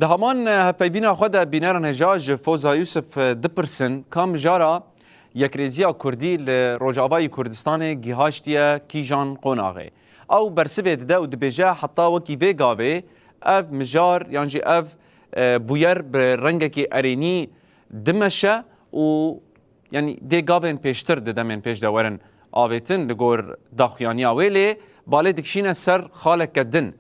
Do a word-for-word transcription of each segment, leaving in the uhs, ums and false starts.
Di heman hevpeyvîna xwe de bînerên hêja ji Foza Yûsif dipirsin, ka mijara yekrêziya Kurdî li Rojavayî Kurdistanê gihaştiye kîjan qonaxê? Ew bersivê dide û dibêje, heta wekî vê gavê ev mijar yan jî ev, e, bûyer bi rengekî erênî dimeşe û yanî dê gavên pêştir di demên pêş de werin avêtin li gor daxuyaniya wê, lê balê dikişîne ser xaleke din.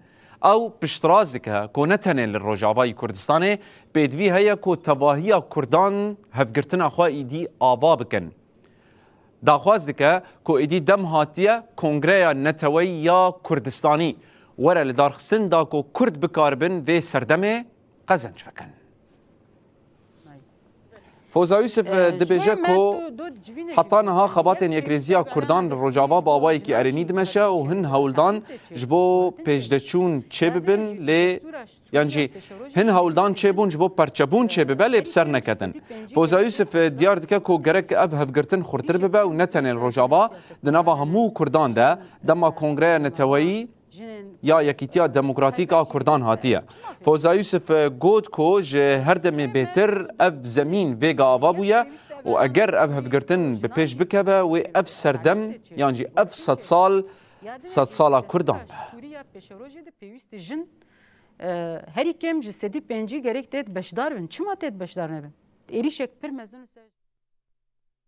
Ew piştrast dike ku ne tenê li Rojavayî Kurdistanê pêdivî heye ku tevahiya Kurdan hevgirtina xwe îdî ava bikin. Daxwaz dike ku êdî dem hatiye Kongreya Neteweyî ya Kurdistanî were lidarxistin da ku Kurd bikaribin vê serdemê qezenc bikin. Foza Yûsif, e, dibêje ku heta niha xebatên yekrêziya Kurdan li Rojava bi awayekî erênî dimeşe û hin hewldan ji bo pêşdeçûn çêbibin, lê yan jî hin hewldan çêbûn ji bo perçebûn çêbibe, lê bi ser neketin. Foza Yûsif, e, diyar dike ku gerek ev hevgirtin xurtir bibe û ne tenê li Rojava, di nava hemû Kurdan de dema Kongreya Neteweyî ya Yekîtiya Demokratîk a Kurdan hatiye. Foza Yûsif, e, got ku ji her demê bêtir ev zemîn vêga ava bûye û eger ev hevgirtin bi pêş bikeve, wê ev serdem yan jî ev sedsal, sedsala Kurdan be. Sûriya pêşerojê de pêwîst jin, e, herî kêm ji sedî pêncî gerek têt beşdar bin. Çima têt beşdar nebin? Êrîşek pir mezin li ser